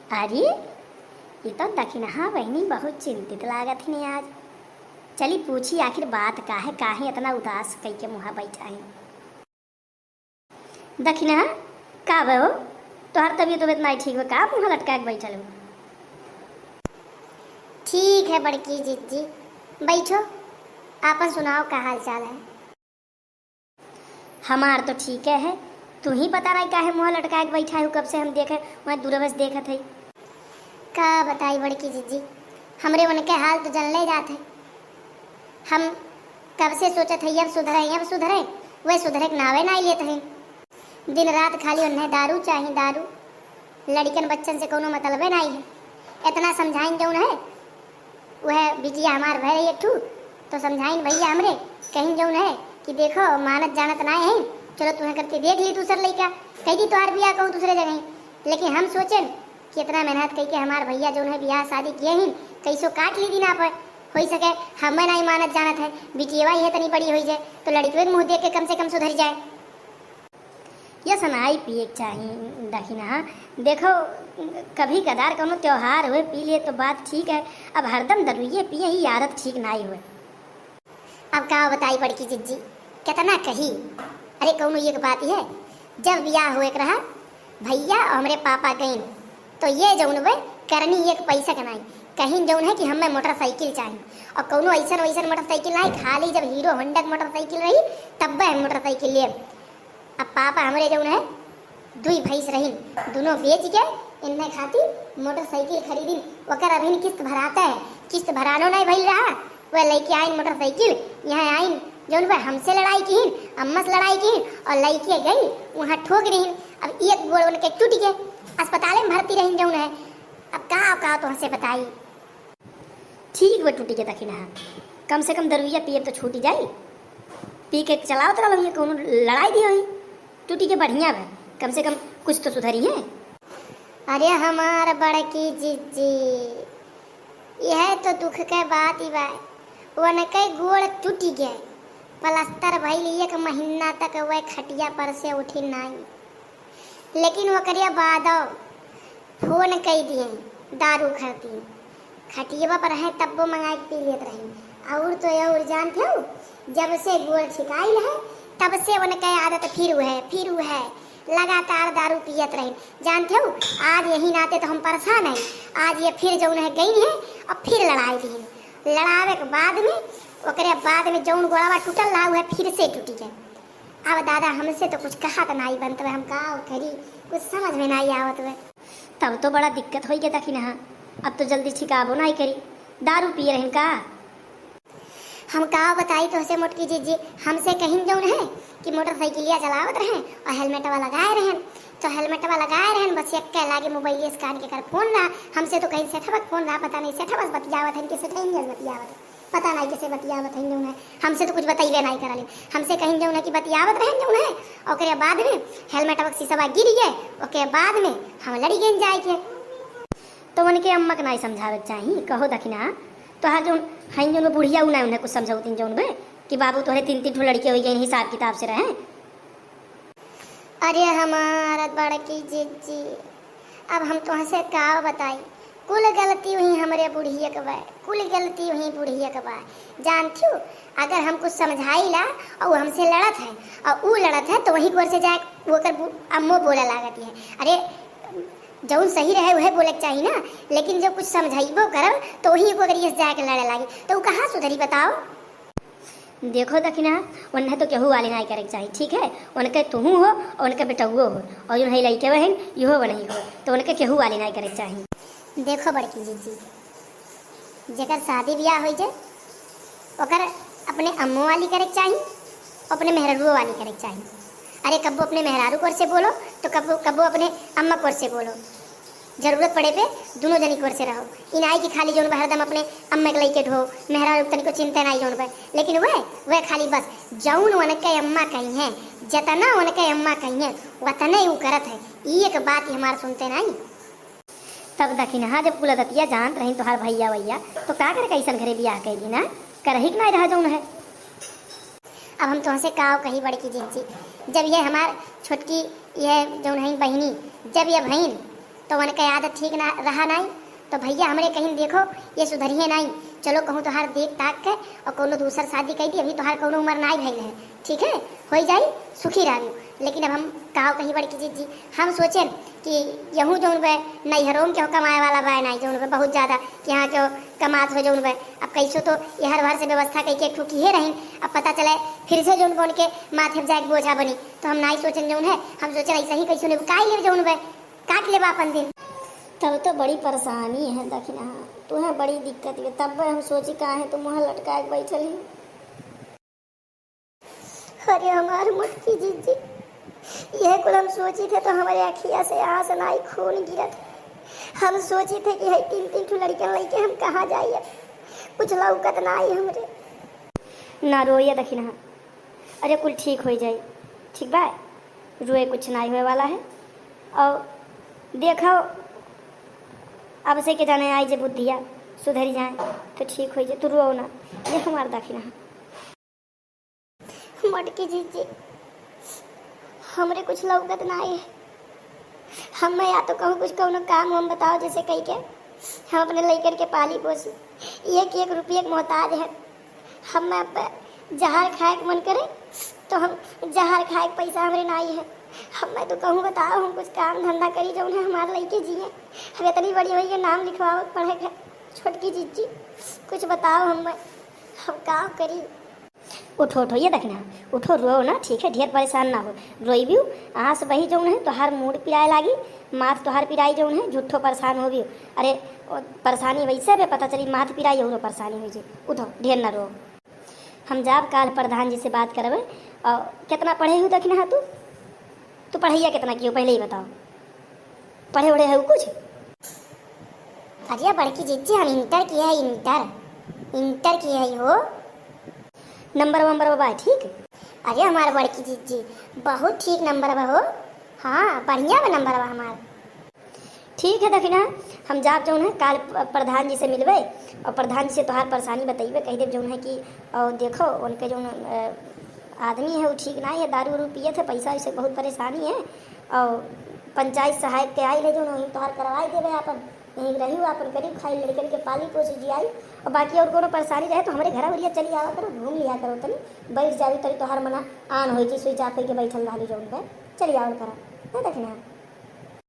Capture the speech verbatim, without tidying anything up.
अरे, ई तो दखिनहा बहिनी बहुत चिंतित लागत ही आज। चली पूछी आखिर बात का है, काहे इतना उदास कइके मुँहा बैठा है। दखिनहा, का बे हो? तोहार तबियत उबियत नाई ठीक बा का? मुँह लटका के बैठल हो। ठीक है बड़की जिज्जी, बैठो, आपन सुनाओ का हाल चाल है? हमार तो ठीक है, तू ही पता नाई काहे मुँह लटका के बैठा है, कब से हम देखे, वह दूरवस देखत है। का बताई बड़की जिज्जी, हमरे उनके हाल तो जनले जात है। हम कब से सोचत है, अब सुधरे, अब सुधरे, वह सुधरे के नावे नाई लेत है। दिन रात खाली उन्हें दारू चाही, दारू। लड़िकन बच्चन से कौनो मतलबे नाई है। इतना समझाइन जौन है, वह बिटिया हमार भय रही एक ठू, तो समझाइन भैया हमरे, कहिन जौन है कि देखो, मानत जानत नाई है, चलो तुम्हें करके देख ली दूसर लइका, कह दी तोहार बियाह कहूँ दूसरे जगह। लेकिन हम सोचेन कि इतना मेहनत कइके हमार भैया जौन है बियाह शादी किए ही, कैसो काट ली दिन आप, होई सके हमें नाई मानत जानत है, बिटियवा ये तनी बड़ी होई जाए, तो लड़िकवे के मुँह देख के कम से कम सुधर जाए। ये सनाई पिए के चाही दखिनहा। देखो, कभी कदार कौनो त्योहार हुए, पी लिए तो बात ठीक है, अब हरदम दरुइये पिए ही आदत ठीक नाई हुए। अब का बताई बड़की जिज्जी, कितना कही। अरे कौनो एक बात है, जब बियाह हुए के रहा, भैया और हमरे पापा गइन, तो ये जौन बे करनी एक पैसा के नाई, कहिन जौन है कि हमें मोटरसाइकिल चाही, और कौनो ऐसन वैसन मोटरसाइकिल नाई, खाली जब हीरो होंडा के मोटरसाइकिल रही, तब हम मोटरसाइकिल लेब। अब पापा हमरे जौन है, दुई भैंस रहिन, दुनो बेच के इन्हें खातिर मोटरसाइकिल खरीदिन। ओकर अभिन किस्त भराता है, किस्त भरानो नाई भइल रहा, वह लइके आइन मोटरसाइकिल, यहाँ आइन जौन वह हमसे लड़ाई किहिन, अम्मा से लड़ाई किहिन और लइके गई वहाँ ठोक दिहिन। अब एक गोड़ उनके टूट गए, अस्पताले में भर्ती रहिन जौन है। अब का का तुहसे बताई। ठीक बा, टूटी के दखिनहा, कम से कम दरुइया पिए तो छूटी जाई। पी के चलावत रहल होइए, कौनो लड़ाई भी होई, टूटी के बढ़िया बा, कम से कम कुछ तो सुधरी है। अरे हमार बड़की जिज्जी, यह तो दुख के बात ही बा। उनके गोड़ टूटी गए, प्लास्टर भइल, एक महीना तक वह खटिया पर से उठी नाई। लेकिन ओकरे बादो फोन कई दिए, दारू खातिर। खटियवा पर है, तब्बो मंगाए के पी लेत रही। और तो और जानत हो, जब से गोड़ छिकाइल है, तब से उनके आदत फिर है, फिर है, लगातार दारू पियत रही। जानत हो, आज यही नाते तो हम परेशान हैं। आज ये फिर जौन है गई है और फिर लड़ाई दी। लड़ावे के बाद में, ओकरे बाद में जौन गोड़वा टूटल रहा, वह फिर से टूटी है। अब दादा, हमसे तो कुछ कहा तो नाई बनत बा, हम का करी, कुछ समझ में नाई आवत बा। तब तो बड़ा दिक्कत होई के दखिनहा, अब तो जल्दी ठिकाबो नाई करी। दारू पिए रहन का? हम का बताई तोहसे मोटकी जिज्जी, हमसे कहिन जौन है कि मोटरसाइकिलिया चलावत रहन और हेलमेटवा लगाए रहन, तो हेलमेटवा लगाए रहन, बस एक के लागे मोबाइल से कान के कर फोन रहा, हमसे तो कहीं सेठवा के फोन रहा, पता नहीं सेठवा से बतियावत है कि सेठैनिया से बतियावत है। पता नाई कैसे बतियावत हइन जौन है, हमसे तो कुछ बतइबे नाई करलिन। हमसे कहिन जौन है कि बतियावत रहन जौन है, ओकरे बाद में हेलमेटवा के शीशवा गिर गए, ओकरे बाद में हम लड़ी गइन जाए के। तो उनके अम्मा के नाई समझावे के चाही, कहो दखिनहा, तोहार जौन हइन जौन बुढ़िया उ नाई उन्हें कुछ समझौतिन जौन बे कि बाबू तोहरे तीन तीन ठो लड़के होई गइन हिसाब किताब से रहे। अरे हमार बड़की जिज्जी, अब हम तुहसे का बताई, कुल गलती वही हमरे बुढ़िया के बा, कुल गलती वही बुढ़िया के बा। जानती हो, अगर हम कुछ समझाई ला और वो हमसे लड़त है और वो लड़त है तो वही ओर से जाए ओकर बु-, अम्मो बोला लागत है। अरे जौन सही रहे वह बोले के चाही ना, लेकिन जब कुछ समझाइबो करब तो वही ओकर ये जाए के लड़े लागी, तो वो कहाँ सुधरी बताओ? देखो दखिनहा, उन्हें तो केहू वाली नाई करे के चाही, ठीक है? उनके तुहू हो और उनके बेटउओ हो और उन्हें लइके बहन इहो बनही हो, तो उनके केहू वाली नाई करे के चाही। देखो बड़की जिज्जी, जेकर शादी ब्याह होई जाए, ओकर अपने अम्मो वाली करे के चाही, अपने मेहरारुओ वाली करे के चाही। अरे कब्बो अपने मेहरारू कोर से बोलो, तो कब्बो, कब्बो अपने अम्मा कोर से बोलो। जरूरत पड़े पे दुनो जनी कोर से रहो। ई नाई कि खाली जौन बा हरदम अपने अम्मा के लइके ढो, मेहरारू के तनिको चिंता नाई जौन बा। लेकिन वह, वह खाली बस जौन उनके अम्मा कही हैं, जतना उनके अम्मा कही हैं, वतने ऊ करत है। ई एक बात ही हमार सुनते नाई। तब दखिनहा जब कुल अदतिया जानत रही तोहार भैया वैया, तो का करे कैसन घरे बियाह कइ दी ना, करही के नाई रहा जौन है। अब हम तुहसे का कही बड़की जिज्जी, जब ये हमार छोटकी ये जौन है बहिनी, जब ये बहिन तो उनके आदत ठीक ना रहा नाई। तो भैया हमरे कहिन देखो, ये सुधरिए नाई। चलो कहूँ तोहार देख ताक के और कौनो दूसर शादी कइ दी, अभी तोहार कौनो उम्र नाई भइल है, ठीक है, होइ जाई, सुखी रहबू। लेकिन अब हम काव कही बड़की जिज्जी, हम सोचेन कि यहूँ जौन बे नैहरों के कमाए वाला बा नाई, जौन बे बहुत ज्यादा कि यहाँ के कमात हो जौन बे। अब कैसो तो ये हर भर से व्यवस्था कइके एक ठो किहे रही, अब पता चले फिर से जौन बे उनके माथे पे जाके बोझा बनी। तो हम नाई सोचेन जौन है, हम सोचेन ऐसे ही कैसो निपटाई ले जौन बे, काट लेबा अपन दिन। तब तो बड़ी परेशानी है दखिना, तुहें बड़ी दिक्कत है। तब हम सोची काहे तू मुँह लटका के बैठल ही। अरे हमार मोटकी जिज्जी, यह कुल हम सोची थे तो हमारे अखिया से आंस नाई खून गिरत। हम सोची थे कि है तीन तीन ठो लड़कन लइके हम कहाँ जाइए, कुछ लौकत नाई हमरे। ना रोइए दखिना, अरे कुल ठीक होइ जाई, ठीक बा, रोए कुछ नाई होए वाला है। और देखो अब से के जाने आई जे बुद्धिया सुधरी जाए तो ठीक होइ जाए, तू रोओ ना, ये हमार दखिना है। मोटकी जिज्जी, हमरे कुछ लौकत नाई है। हमें या तो कहूँ कुछ कौनो काम हम बताओ, जैसे कही के हम अपने लइकन के पाली पोसी। एक एक रुपये के मोहताज है। हमें अब जहर खाए के मन करे तो हम जहर खाए के पैसा हमरे नाई है। हमें तो कहूँ बताओ, हम कुछ काम धंधा करी जौन है हमार लइके जिए। हम इतनी बड़ी हुई है, नाम लिखवाओ पढ़े के। छोटकी जिज्जी, कुछ बताओ हमें, हम का करी? उठो, उठो, ये दखिना, उठो, रोओ ना, ठीक है, ढेर परेशान ना हो। रोइबिउ, आंस बही जौन है, तोहार मूड पिराए लागी, माथ तोहार पिराई जौन है, झूठो परेशान होबिउ। अरे, ओ, परेशानी वैसे बे पता चली, माथ पिराई, औरो परेशानी होइ जाई। उठो, ढेर ना रोओ। हम जाब काल प्रधान जी से बात करबे। और कितना पढ़े हो दखिना तू? तू पढ़ैया कितना कियो, पहले ही बताओ। पढ़े उढ़े हो कुछ? अरे बड़की जिज्जी, हम इंटर किए है, इंटर, इंटर किए है हो। नंबर वंबर बा ठीक? अरे हमार बड़की जिज्जी, बहुत ठीक नंबर बा हो। हाँ, बढ़िया बा नंबर बा हमार। ठीक है दखिना, हम जाब जौन है काल प-, प्रधान जी से मिलबे और प्रधान जी से तोहार परेशानी बतइबे, कह देब जौन है कि और देखो उनके जौन, अ, आदमी है वो ठीक नाई है, दारू उरू पियत है, पैसा वैसे बहुत परेशानी है। और पंचायत सहायक के आइल है जौन, वहीं तोहार करवाई देबे आपन, यहीं रही आपन करी खाई, लड़कन के पाली पोसी जियाई। और बाकी और कोनो परेशानी रहे तो हमरे घर उरिया चली आवा करो, घूम लिया करो, तनी बैठ जावी, तनी तोहार मना आन होई कि स्विच ऑफ होई के बैठल रहली जौन पे, चली आवल करा। ना दखिना।